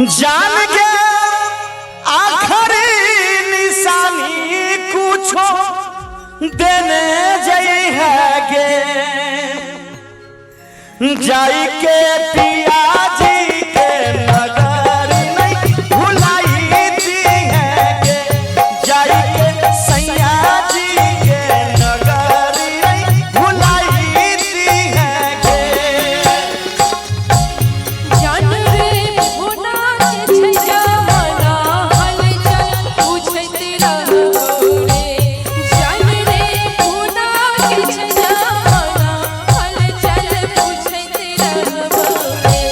जान के आखिरी निशानी कुछो देने जई है गे। जाई के पिया जी के नगर नहीं भुलाई दी है गे। जाई के सैया जी के नगर नहीं भुलाई दी है गे। जान रे होना के छै जमाना हलचल पूछैत रहबो रे। जान रे होना के छै जमाना हलचल पूछैत रहबो रे।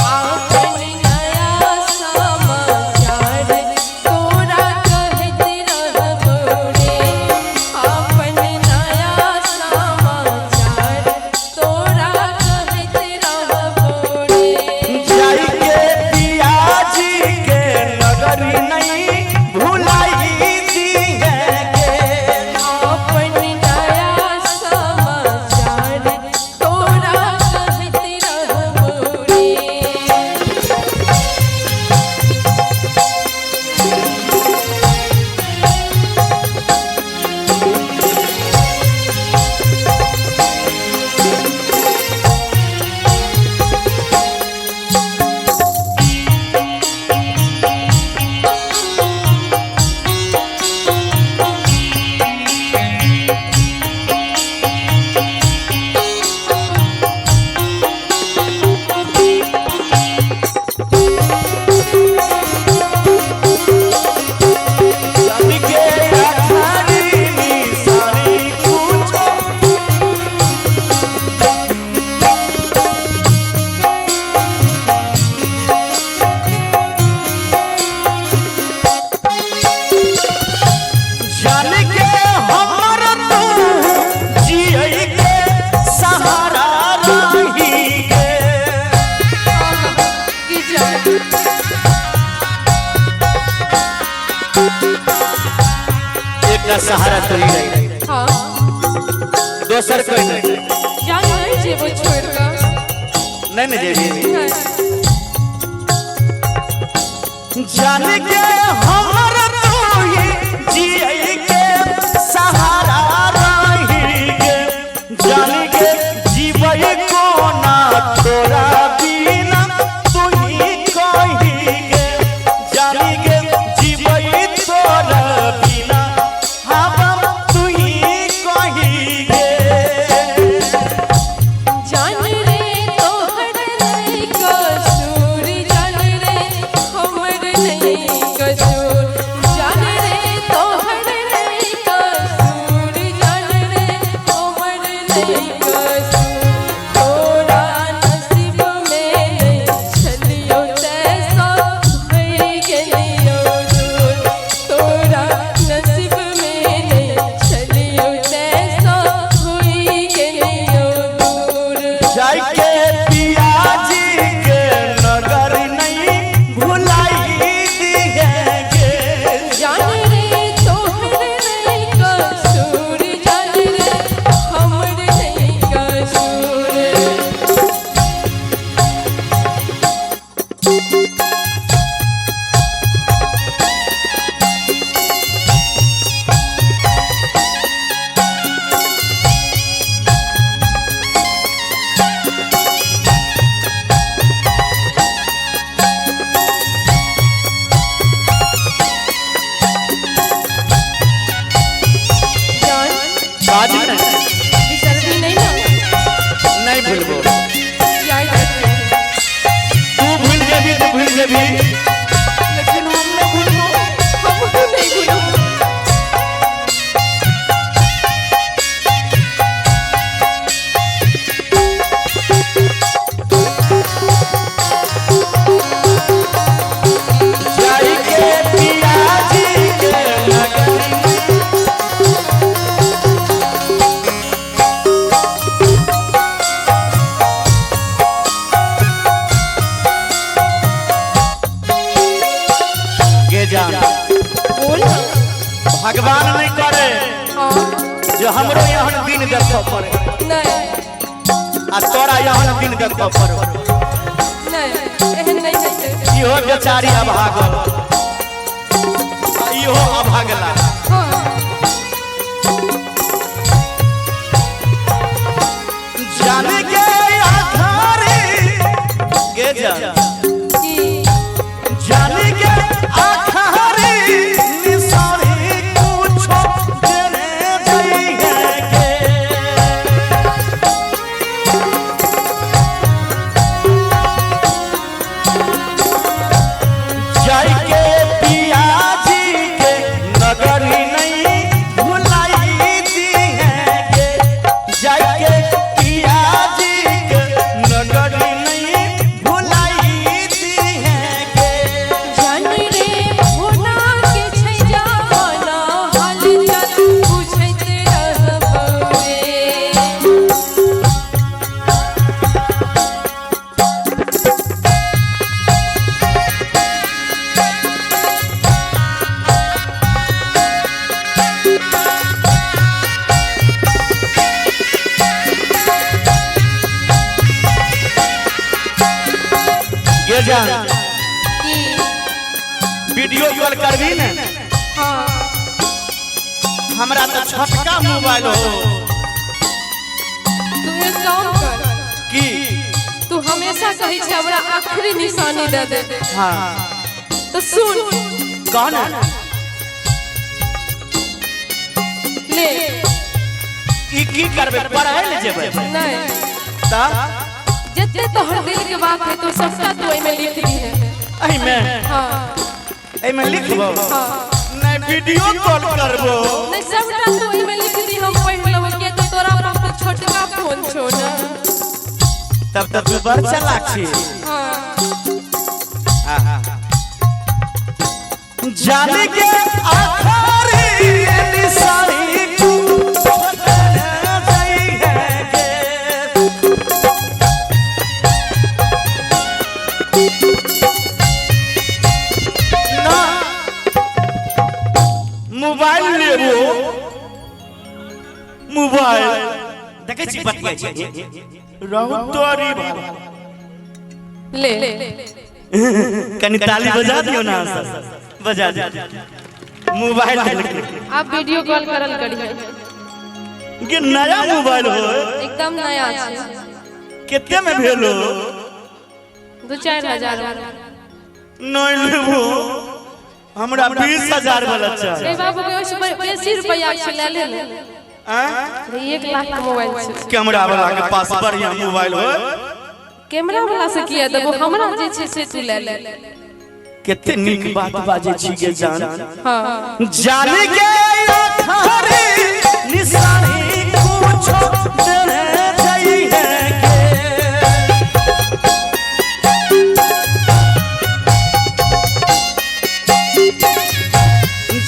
आपन नया समाचार तोरा कहैत रहबो रे। आपन नया समाचार तोरा कहैत रहबो रे। जाई के पिया जी के नगर नहीं भुलाई दी है गे। आपन नया समाचार तोरा कहैत रहबो रे। जान के आखिरी निशानी कुछो जान के हमर तू जियई के सहारा रही गे। कि जान एकटा सहारा तो ही रही, हाँ दोसर कोई नहीं। जान नहीं जेबो छोड़ कऽ। नहीं नहीं जेबी। नहीं। जान के हमर तू ही जियई के सहारा रही गे। जान के जीवई कोना तोरा बिना तू ही कही गे। जान के जीवई तोरा बिना हम तू ही कही गे। जान रे तोहर नहीं कसूर, जान रे हमर नहीं कसूर। जान रे तोहर नहीं कसूर, जान रे हमर नहीं कसूर। तोरा नसीब में नहीं छलियो तैसा भई गेलियो दूर। तोरा नसीब में नहीं छलियो तैसा होई गेलियो दूर। जाई के पिया जी के नगर नहीं भुलाई दी है गे। जान रे तोहर नहीं कसूर, जान रे हमर नहीं कसूर। जान बाज नहीं बिसरबी नहीं ना। नहीं भूलबो। याद रखिए। तू भूल जेबी तो भूल जेबी, लेकिन हम नहीं भूलबो। हमहूँ नहीं भूलबो। जाई के पिया जी के नगर गे जान। बोल ना। भगवान नहीं करे हाँ जो हमरो यहाँ दिन देख पड़े नहीं आ तोरा यहाँ दिन देख पड़े। नहीं एहन नहीं हेतै। इहो बेचारी अभागल, आ इहो अभागला। हाँ। जान के आधारे के जान की जान के आधारे निशानी कुछो देने जाई है के। जाई के पिया जी के नगरी नहीं भुलाई दी है के। जाई के पिया जी के नगरी नहीं भुलाई दी है के। जान रे होना के छै जाना, हाल चाल पूछैत रहबौ रे। गे जान, की वीडियो कॉल करबी ने? हाँ। हमरा तो छोटका मोबाइल हो। तू एक काम कर। की? तू हमेशा कहै छै हमरा आखिरी निशानी दे दे। हाँ। तो सुन। कौन है? ले। ई की करबे, पढ़ै ले जेबै? नहीं। त जते तोहर दिल के बात है तो सबटा तू एहिमे लिख दी है। एहिमे? हाँ। एहिमे लिखबो? हाँ। नहीं, वीडियो कॉल करबो। नहीं, सबटा तू एहिमे लिख दी, हम पढ़ लेबो, किया तो तोरा पास तो छोटका फोन छौ ना। तब तो तू बड़ चालाक छी। हाँ। जान के आखिरी निशानी कुछो देने जाई है के। ना मोबाइल लेबो, मोबाइल देखै छी, बतिया छी रहू तोरी बाबा। ले। कनी ताली बजा दियो ना सब, बजा दियो। मोबाइल देलकै। आप वीडियो कॉल करल करिहे। गे नया मोबाइल हो? एकदम नया छै। कते में भेलो? 2-4 हजार। नहीं लेबो, हमरा 20,000 वाला चाही। ए बाबू के, ओहिसँ बेसी रुपैआ छै, ले ले ने। आँय? 1 लाख के मोबाइल छै। कैमरा वाला के पास बढ़िया मोबाइल हो। कैमरा वाला से किया देबो, हमरा जे छै से तू ले ले। कते नीक बात बाजै छी गे जान। हाँ। जान के आखिरी निशानी कुछो देने जाई है के।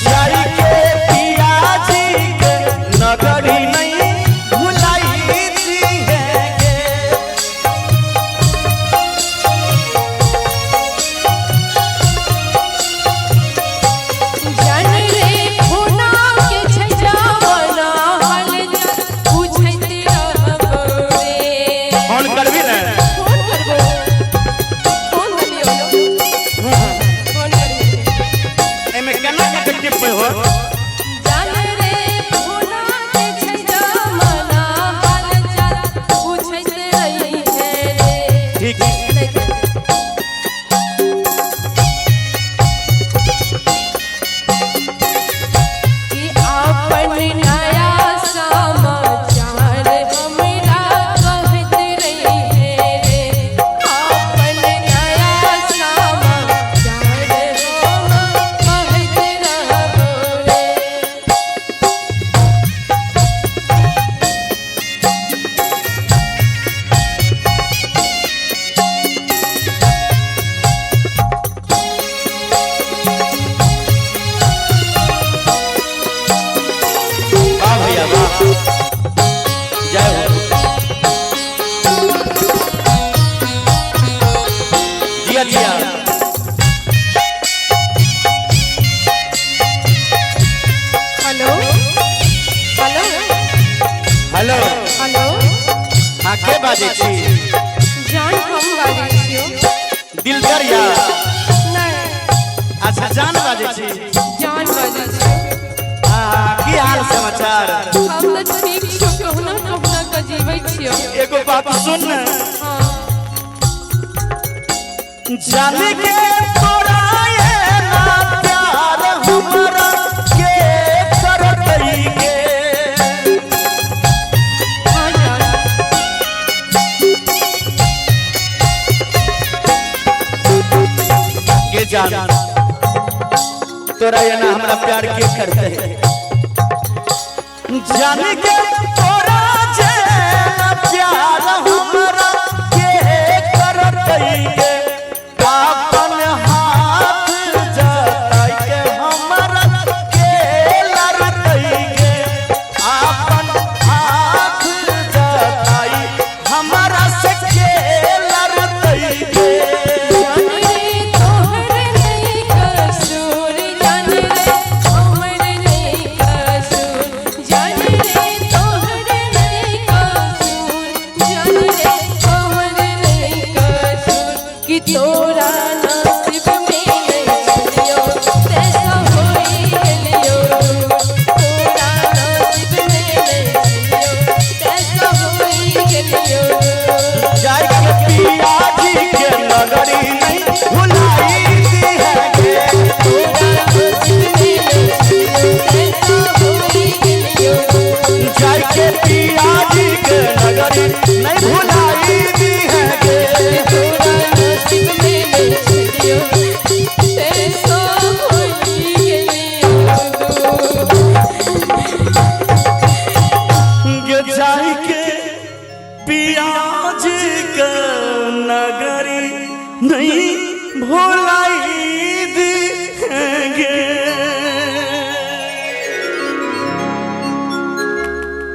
जाई के पिया जी के नगरी नहीं भुलाई दी है के। जान रे होना के छै जाना, हाल चाल पूछैत रहबो रे। फोन करबी ने? फोन करबो, फोन दियौ, फोन करियौ। एमे केना के टिप्पे हो? जान रे होना के छै जमाना, हाल चाल पूछैत रही है रे। ठीक। कि अपन नया समाचार हमरा कहत रही है रे। अपन नया समाचार हम कहत रहबो रे। बाजै छी? जान बाजै छी। आ, की हाल समाचार? हम तऽ ठीक छियौ, कहुना कहुना कऽ जीबै छियौ। एगो बात सुन ने। हाँ। जान के तोरा ये ना प्यार हमरा के करतई के। हाँ जान। के जान, तोरा ये ना हमरा प्यार के करते? जान के तोरा जे ना प्यार हमरा के करतई के, आपन हाथ जताई के हमरा के लड़तई के, आपन हाथ जताई हमरा से के लड़तई के। जान रे तोहर नहीं कसूर, जान रे हमर नहीं कसूर, जान रे तोहर नहीं कसूर, जान रे हमर नहीं कसूर, कि तोरा नसीब में नहीं छलियो तैसा होई गेलियो, तोरा नसीब में नहीं छलियो तैसा होई गेलियो। जाय के पिया जी के नगरी नहीं भुलाई दी है गे। तोरा नसीब में नहीं छलियो तैसा होई गेलियो। जाय के पिया जी के नगरी नहीं भुलाई दी है गे। तोरा नसीब में नहीं छलियो।